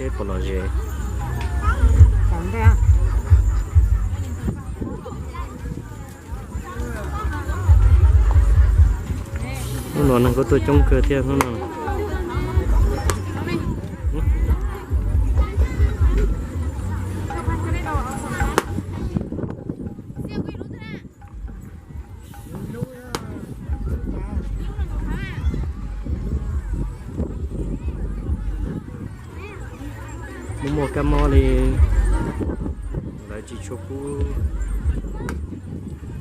Peb puas lom zem? Hnub no neeg kuj tuaj coob kawg thiab hnub no. Muaj muaj kab mob li, lawv tsis tshua pub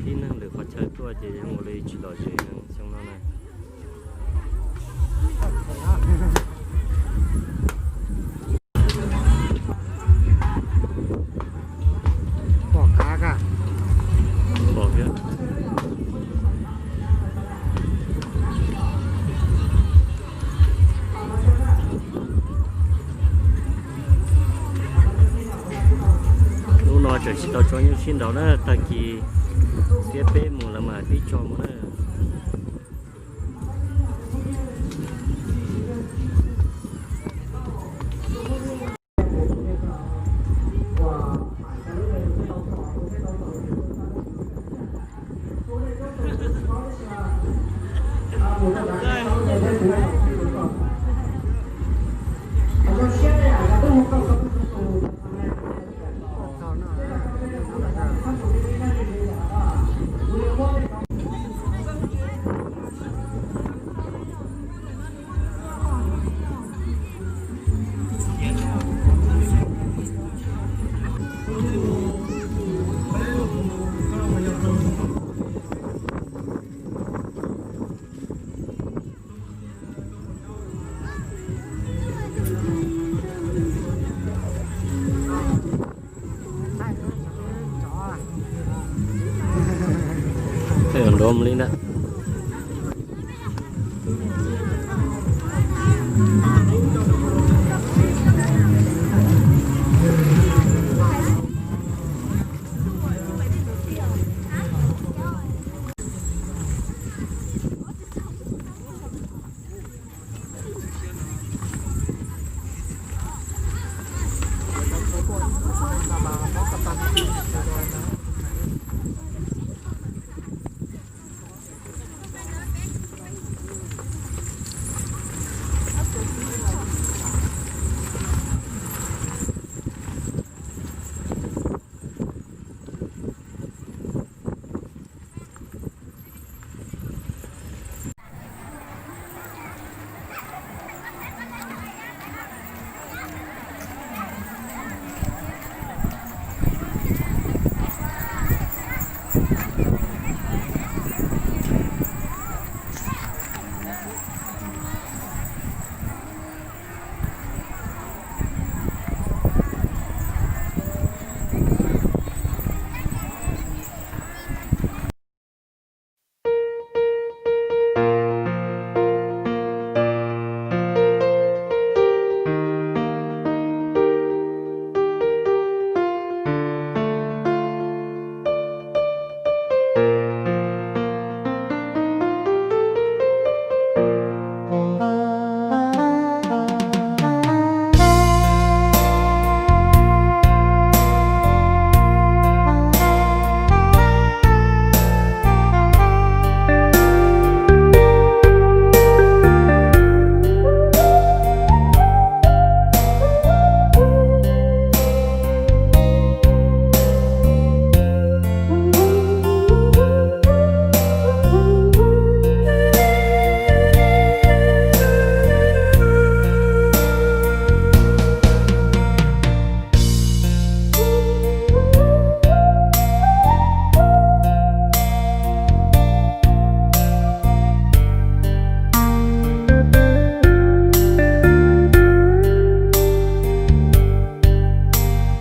tib neeg lwm qhov chaw tuaj ces zoo li tsis lom zem xyoo no na. Pom qab ka. Pom thiab. Hnub no tseem tsis tau tso nyuj sib nraus na, tag kis thiab peb mus lawv mam pib tso mus na. Nrov li ntawd.